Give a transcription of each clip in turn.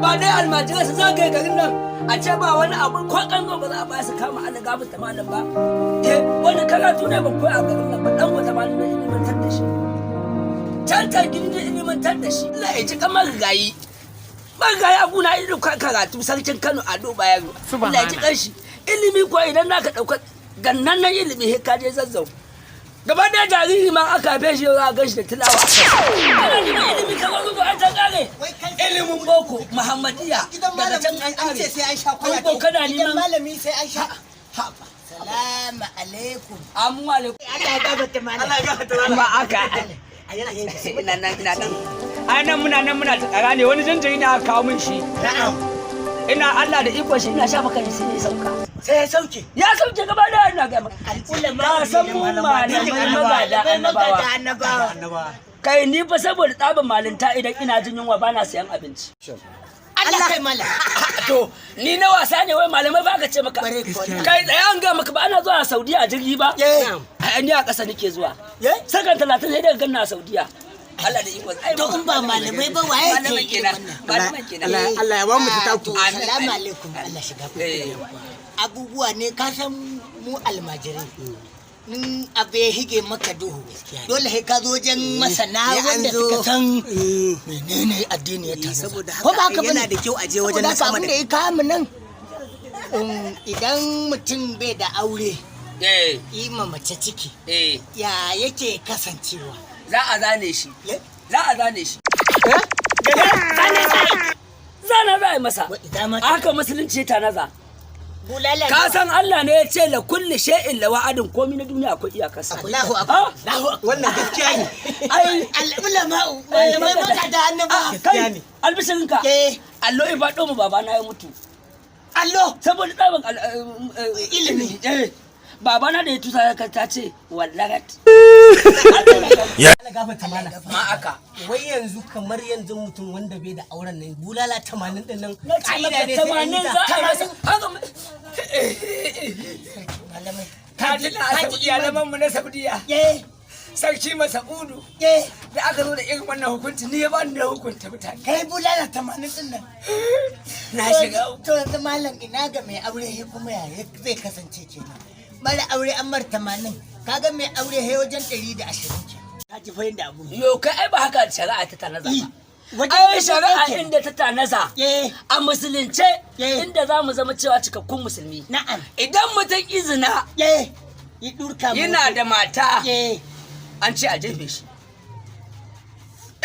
Gaba ɗaya almajirai su zagaye garin nan, a ce ba wani abu ko kango ba za a ba su kama ana gabu ta malam ba. Eh, wani karatu ne ba koyi a garin nan ba? Dan wata malam ne ilimantar da shi, can gini ne ilimantar da shi. Allah ya ji kamar gayi marigayi abu na irin karatu, sarkin Kano Ado Bayero, Allah ya ji kanshi. Ilimi ko idan naka ɗauka gannannen ilimi, sai ka je Zazzau. Gaba ɗaya jariri ma aka haife shi, za a gan shi da tilawa. Kana neman ilimi kamar rubu an ta kare ilimin boko Muhammadiya daga can an An ce kare. sai an sha kwaya. Ko kana Gidan neman malami sai an sha. Haba. Salamu alaikum. Amu alaikum. Allah ya gafarta malam. Allah ya gafarta malam. Ma aka ina nan, ina nan, ai nan muna nan muna tsakara ne. Wani jinjiri ne aka kawo min shi. Na'am. Ina Allah da iko shi, ina shafa kan sai ya sauka. Sai ya sauke. Ya sauke gaba da ina ga maka. Al'ulama. Ka san mu malamai magada magada annabawa. Annabawa. Kai, ni fa saboda tsaban malinta, idan ina jin yunwa bana sayan abinci. Allah kai malam. To ni na wasa ne wai malamai ba ka ce maka. Bare kuwa. Kai tsaya, an ga maka, ba ana zuwa Saudiya a jirgi ba? Eh. Ai ni a ƙasa nake zuwa. Eh? Sakan 30 sai daga ganna a Saudiya. Allah da iko ai. To in ba malamai ba, waye ke Malaman irin kenan. wannan? Malaman kenan. Allah ya ba mu Ah, taku. to, Amin, salamu amin. alaikum. Allah shiga. Eh. Abubuwa ne, ka san mu almajirai. In abu ya hige maka duhu, dole sai ka zo wajen masana Sai an wanda zo. suka san menene addini ya tanada. Saboda Ko ba haka haka yana bane? da kyau a je wajen Saboda na haka sama abin da da ya kawo mu nan, idan mutum bai da aure, Eh. yi ma mace ciki, Eh. ya yake kasancewa? Za a zane shi. Ye? Za a zane shi. Zana za a yi masa. Wa idan ma- Haka musulunci ya tanaza. Bulala Ka nawa? san Allah ne ya ce la kulli shay'in la wa'adin, komai na duniya akwai iyakarsa. Allahu akbar. Ha? Allahu akbar. Wannan gaskiya ne. Ai Al'ulama'u, malamai magada annabawa. Gaskiya ne. Albishirinka. Eh. Allo ya faɗo mu, babana ya mutu. Allo. Saboda ɗaban Ilimi. Eh. Babana da ya tusa ya ta ce wallagat. Allah gafarta malam. Ma aka. Wai yanzu kamar yanzu mutum wanda bai da auren nan, bulala 80 din nan, Na ce ka'ida maka ne sai an yi 80 ta. za a yi masa. Haka Malamai. Ka ji na a Saudiya, zaman mu na Saudiya. Eh. Sarki Masa'udu. Eh. Da aka zo da irin wannan hukunci, ni ya ba ni da hukunta mutane. Kai, bulala 80 din nan. Na shiga uku. To yanzu malam, ina ga mai aure he kuma ya zai kasance kenan? Mara aure an mar 80. Kaga mai aure he wajen 120 kenan. Ka ji fa yadda abu. Yo kai, ai ba haka shari'a ta tanaza ba. Wajen Ai dubu shari'a ɗaya kenan. inda ta tanaza Eh. a musulunce, Eh. inda za mu zama cewa cikakkun musulmi. Na'am. Idan mutum izina Eh. Yi durka mu. yana da mata, Eh. an ce a jefe shi.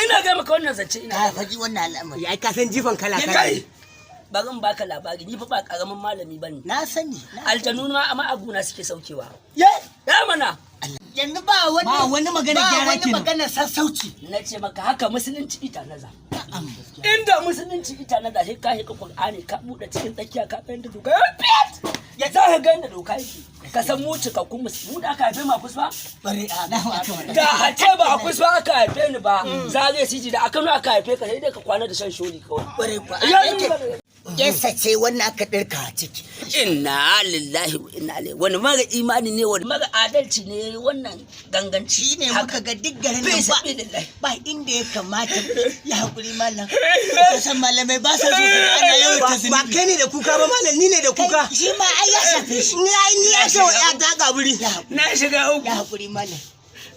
Ina ga maka wannan zance ina. Ka faɗi wannan al'amari. Ya ka san jifan kala kala. Kai, bari in baka labari, ni fa ba karamin malami bane. Na sani. Aljanu ma amma aguna suke saukewa. Ye. Ya mana. Yanzu ba wani Ba wani magana ba gyara wani kenan. magana sassauci. Na ce maka haka musulunci ita naza. Na'am. Inda musulunci ita naza, sai ka shiga Qur'ani, ka bude cikin tsakiya, ka ga inda doka ya za ka ga inda doka yake. Ka san mu cikakkun musulmi, mu da aka haife mu a Kusfa. Bare Allahu akbar. Da a ce ba a Kusfa aka haife ni ba, Zare siji da a Kano aka haife ka, sai dai ka kwana da shan sholi kawai. Bare kuwa. Ya Yake yasa ce wannan aka ɗirka a ciki. Inna lillahi wa inna ilaihi. Wani mara imani ne, wani mara adalci ne wannan ganganci? Shi ne muka ga duk garin Fi nan ba sabilillahi. ba inda ya kamata ya haƙuri malam. Ka san malamai ba sa so su ga ana yawaita Ba zunubi. kai ne da kuka ba malam, ni ne da kuka. Kai, shi ma ai ya shafe shi. Ni ai ni ya ce wa ya ta kaburi. Ya haƙuri. Na shiga uku. Ya haƙuri malam.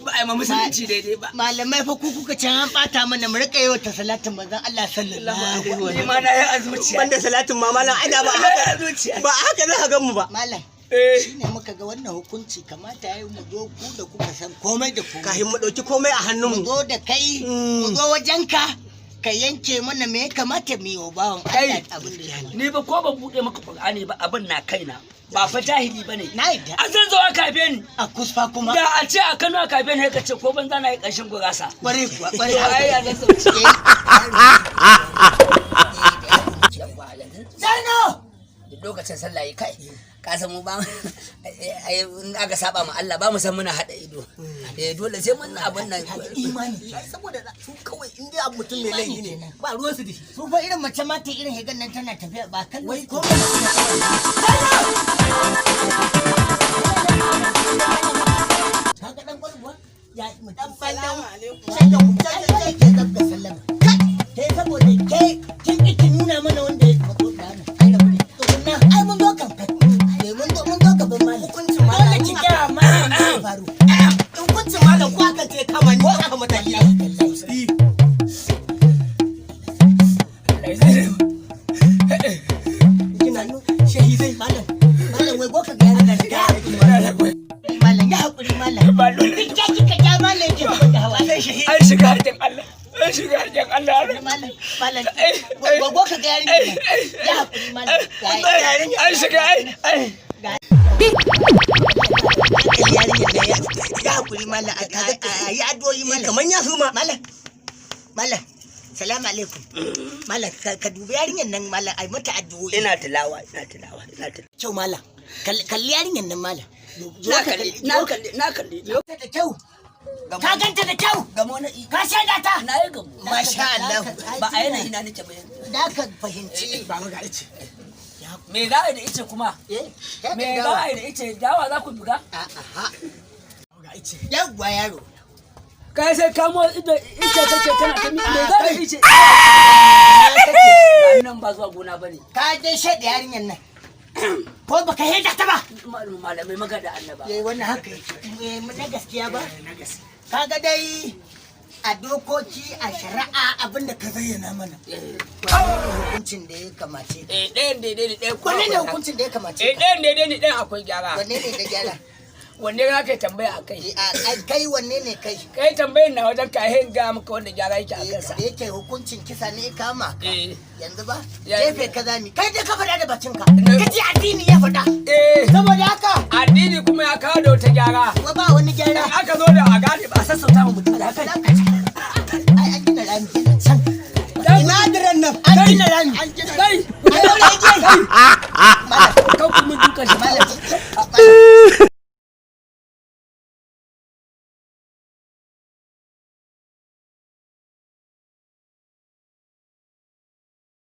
Ba a yi ma musulunci daidai ba. Malamai fa ku kuka can an ɓata mana mu riƙa yawaita salatin manzon Allah sallallahu alaihi Ni wasallam. ma na yi a zuciya. Banda salatin ma malam, ai da ba Na yi a haka zuciya. ba haka za ka gan mu ba. Malam, Eh. shine muka ga wannan hukunci kamata ya yi mu zo ku da kuka san komai da komai. Kafin mu ɗauki komai a Mu hannunmu. zo da kai, mu zo wajenka ka yanke mana me ya kamata mu yi wa bawan Kai. Allah abin da ya yi. Ni ba ko ban buɗe maka Qur'ani ba, abin na kaina. Ba fa jahili bane. Na yadda. A zan zo aka haife ni. A Kusfa kuma. Da a ce a Kano aka haife ni, sai ka ce ko banza na yi ƙarshen gurasa. Kware kuwa, kware To ai ya zan sauce. Yawwa, yanzu Sarno! da lokacin sallah yi, kai ka san mu ba ai in aka saba ma Allah ba mu san muna hada ido, eh, dole sai mun abin nan. Imani. Saboda su kawai in dai abu mutum mai laifi ne, ba ruwan su da shi. Su fa irin mace ma ta irin higan nan tana tafiya ba kan Wai ko kaga dan gwalgwa ya mu dan ballan. Salamu alaikum. Sai da ku ke zabga sallama. Kai! Ke saboda ke kin ki ki nuna mana wanda ya matso da nan. Ai rabu ne. Tsugunna ai mun zo kan ka. Eh, mun zo gaban malam. Hukuncin malam. Dole ki gaya malam me ya faru. Hukuncin malam ko aka ce kama ni aka mataki. Kina nu shahidai malam. Malam wai goka ga yaran nan. Ya hakuri malam. Malam ya hakuri malam. Kika kika ja malam yake zubar da hawa. An shiga harkin Allah. An shiga harkin Allah. Malam malam wai goka ga yaran nan. Ya hakuri malam. Ga An shiga ai ai. Yarinyar da ya hakuri malam, a yi addu'o'i malam. Kaman ya suma. Malam, malam, salamu alaikum. Malam, ka dubi yarinyar nan malam, ai mata addu'o'i. Ina tilawa, ina tilawa, ina tilawa. Kyau malam. Kalli yarinyar nan malam. Zo Na ka kalli, na kalli, na kalli. ta da kyau. Ka ganta da kyau. Gamo na Ka shaida ta. Na yi gamo. Masha Allah. Ba a yanayi na nake ba yanzu. Da ka fahimci. Baba ga ice. Me za a yi da ice kuma? Eh, Me za a yi da ice? Dawa za ku buga? A'a. Ga ice. Yawwa yaro. Kai sai kamo ido ice kake kana ta me za a yi da ice? Nan ba zuwa gona bane. Ka dai shaida yarinyar nan. Ko baka shaida ta ba? Malamai magada annaba. Eh, wannan haka yake. Eh, na gaskiya ba? Kaga dai a dokoki a shari'a abinda ka zayyana mana. Wanne ne hukuncin da ya kamace ka? Eh, ɗayan daidai ne, ɗayan kuma Wanne ne akwai hukuncin da ya kamace Eh, ka? ɗayan daidai ne, ɗayan akwai gyara. Wanne ne da gyara? Wanne za ka yi tambaya a kai? Eh, kai wanne ne kai? Kai tambayin na wajen ka hin ga maka wanda gyara yake a Eh, kansa. Da yake hukuncin kisa ne ya kama ka. Eh. Yanzu ba? Ya- Jefe ka zami. Kai dai ka faɗa da bakinka. Ne- Ka ce addini ya faɗa. Eh, Saboda haka addini kuma ya kawo da wata gyara. wa ba wani gyara. In aka zo da a gane ba a sassauta ma mutum da haka. Ai an gina rami yana can. Ina diran nan. An gina rami. Kai, An gina rami. kan kuma dukan shi. Malam. Malam.